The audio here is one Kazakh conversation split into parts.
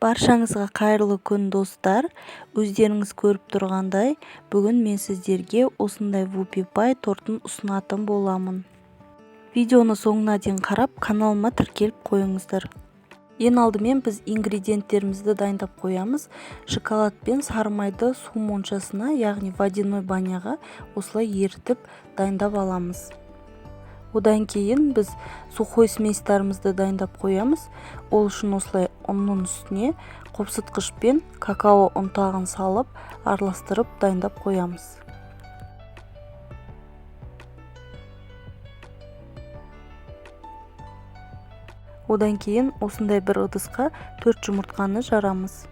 Баршаңызға қайырлы күн, достар! Өздеріңіз көріп тұрғандай, бүгін мен сіздерге осындай вупи пай тортын ұсынатын боламын. Видеоны соңына дейін қарап, каналыма тіркеліп қойыңыздар. Ең алдымен біз ингредиенттерімізді дайындап қоямыз. Шоколад пен сары майды су моншасына, яғни водяной баняға осылай ерітіп дайындап аламыз. Одан кейін біз сухой смесьтарымызды дайындап қоямыз. Ол үшін осылай ұнның үстіне қопсытқыш пен какао ұнтағын салып, араластырып дайындап қоямыз. Одан кейін осындай бір ыдысқа 4 жұмыртқаны жарамыз.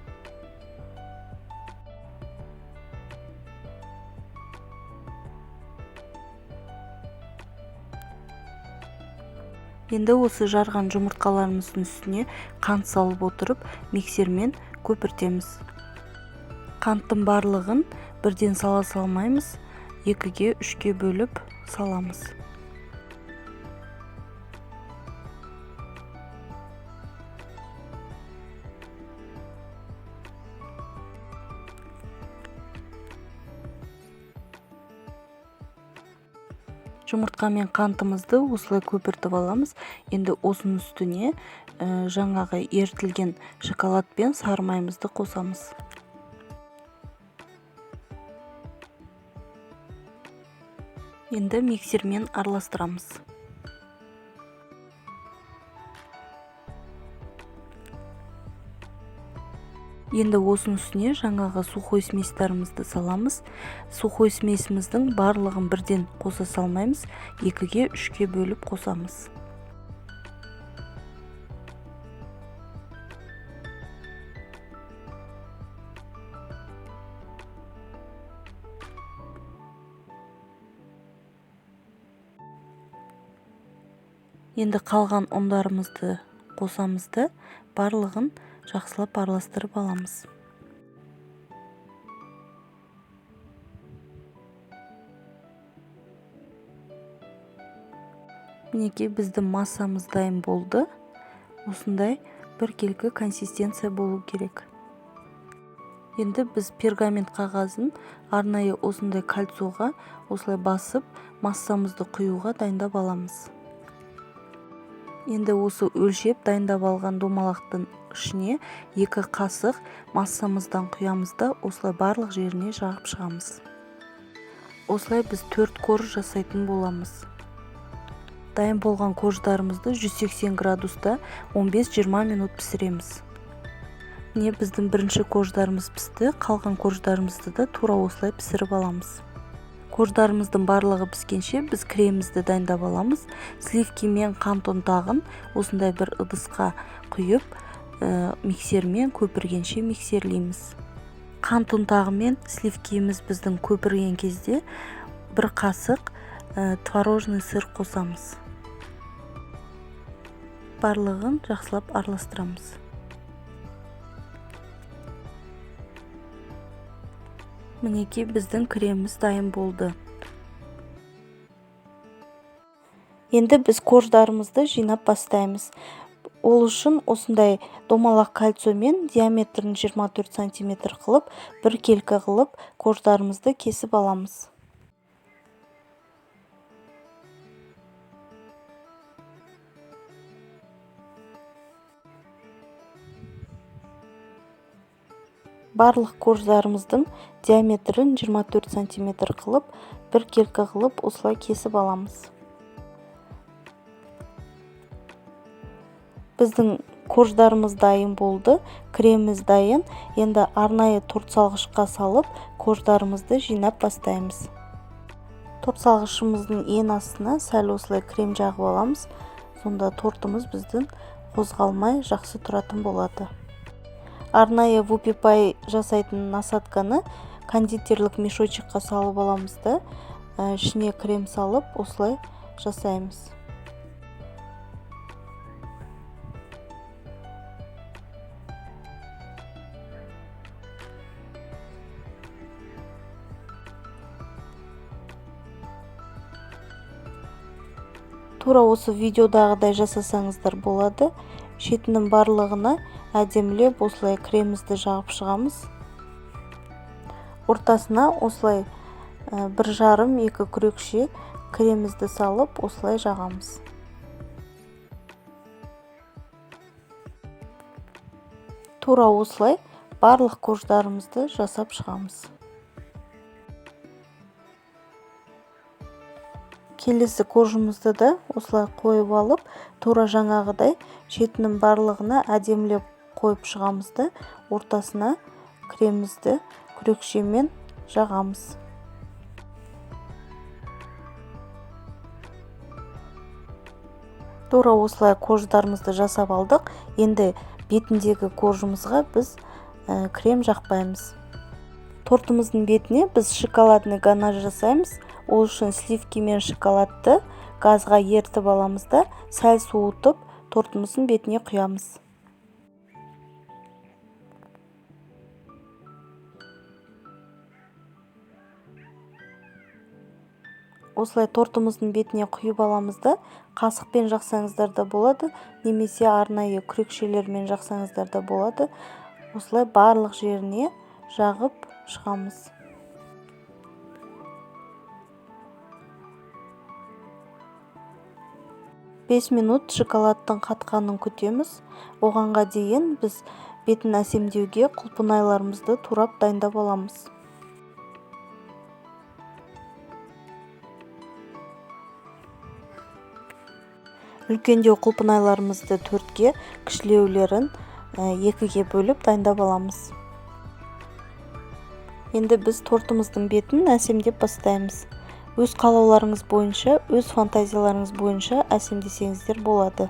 Енді осы жарған жұмыртқаларымыздың үстіне қант салып отырып, миксермен көпіртеміз. Қанттың барлығын бірден сала салмаймыз, 2-ге, 3-ке бөліп саламыз. Жұмыртқа мен қантымызды осылай көпіртіп аламыз. Енді осының үстіне жаңағы ерітілген шоколад пен сары майымызды қосамыз. Енді миксермен араластырамыз. Енді осының үстіне жаңағы сухой смесьтарымызды саламыз. Сухой смесіміздің барлығын бірден қоса салмаймыз, 2-ге, 3-ке бөліп қосамыз. Енді қалған ұндарымызды қосамыз да, барлығын жақсылап араластырып аламыз. Мінекей біздің массамыз дайын болды. Осындай біркелкі консистенция болу керек. Енді біз пергамент қағазын арнайы осындай кольцоға осылай басып, массамызды құюға дайындап аламыз. Енді осы өлшеп дайындап алған домалақтың ішіне 2 қасық массамыздан құямыз да, осылай барлық жеріне жағып шығамыз. Осылай біз 4 корж жасайтын боламыз. Дайын болған корждарымызды 180 градуста 15-20 минут пісіреміз. Міне біздің бірінші корждарымыз пісті, қалған корждарымызды да тура осылай пісіріп аламыз. Корждарымыздың барлығы піскенше біз кремімізді дайындап аламыз. Сливки мен қант ұнтағын осындай бір ыдысқа құйып, миксермен көпіргенше миксерлейміз. Қант ұнтағы мен сливкиіміз біздің көпірген кезде бір қасық творожный сыр қосамыз. Барлығын жақсылап араластырамыз. Мінекей біздің креміміз дайын болды. Енді біз корждарымызды жинап бастаймыз. Ол үшін осындай домалақ кольцомен диаметрін 24 сантиметр қылып, бір келкі қылып корждарымызды кесіп аламыз. Барлық корждарымыздың диаметрін 24 сантиметр қылып, бір келкі қылып осылай кесіп аламыз. Біздің корждарымыз дайын болды, креміміз дайын. Енді арнайы торт салғышқа салып, корждарымызды жинап бастаймыз. Торт салғышымыздың ең астына сәл осылай крем жағып аламыз. Сонда тортымыз біздің қозғалмай жақсы тұратын болады. Арнайы вупи пай жасайтын насадканы кондитерлік мешочекқа салып аламыз да, ішіне крем салып осылай жасаймыз. Тура осы видеодағыдай жасасаңыздар болады. Шетінің барлығына Әдемілеп осылай кремімізді жағып шығамыз. Ортасына осылай 1,5-2 күрекше кремімізді салып, осылай жағамыз. Тура осылай барлық корждарымызды жасап шығамыз. Келесі коржымызды да осылай қойып алып, тура жаңағыдай шетінің барлығына әдемілеп қойып шығамыз да, ортасына кремімізді күрекшемен жағамыз. Тура осылай корждарымызды жасап алдық. Енді бетіндегі коржымызға біз крем жақпаймыз. Тортымыздың бетіне біз шоколадный ганаш жасаймыз. Ол үшін сливки мен шоколадты газға ерітіп аламыз да, сәл суытып, тортымыздың бетіне құямыз. Осылай тортымыздың бетіне құйып аламыз да, қасықпен жақсаңыздар да болады, немесе арнайы күрекшелермен жақсаңыздар да болады. Осылай барлық жеріне жағып шығамыз. 5 минут шоколадтың қатқанын күтеміз. Оғанға дейін біз бетін әсемдеуге құлпынайларымызды турап дайындап аламыз. Үлкендеу құлпынайларымызды 4-ке, кішілеулерін 2-ге бөліп дайындап аламыз. Енді біз тортымыздың бетін әсемдеп бастаймыз. Өз қалауларыңыз бойынша, өз фантазияларыңыз бойынша әсемдесеңіздер болады.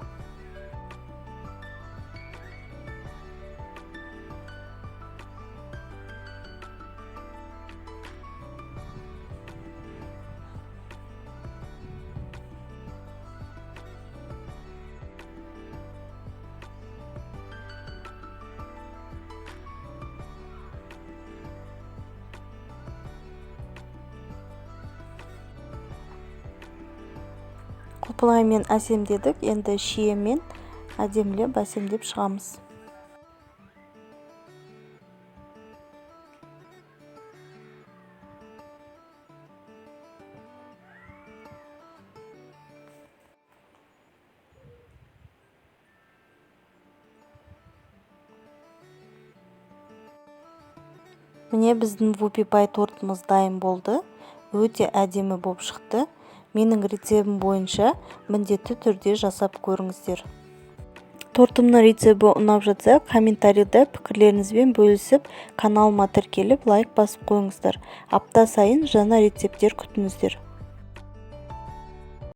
Құлпынаймен әсемдедік, енді шиемен әдемілеп әсемдеп шығамыз. Міне біздің вупи пай тортымыз дайын болды. Өте әдемі болып шықты. Менің рецебім бойынша міндетті түрде жасап көріңіздер. Тортымның рецебі ұнап жатса, комментарийда пікірлеріңізбен бөлісіп, каналыма тіркеліп, лайк басып қойыңыздар. Апта сайын жаңа рецепттер күтіңіздер.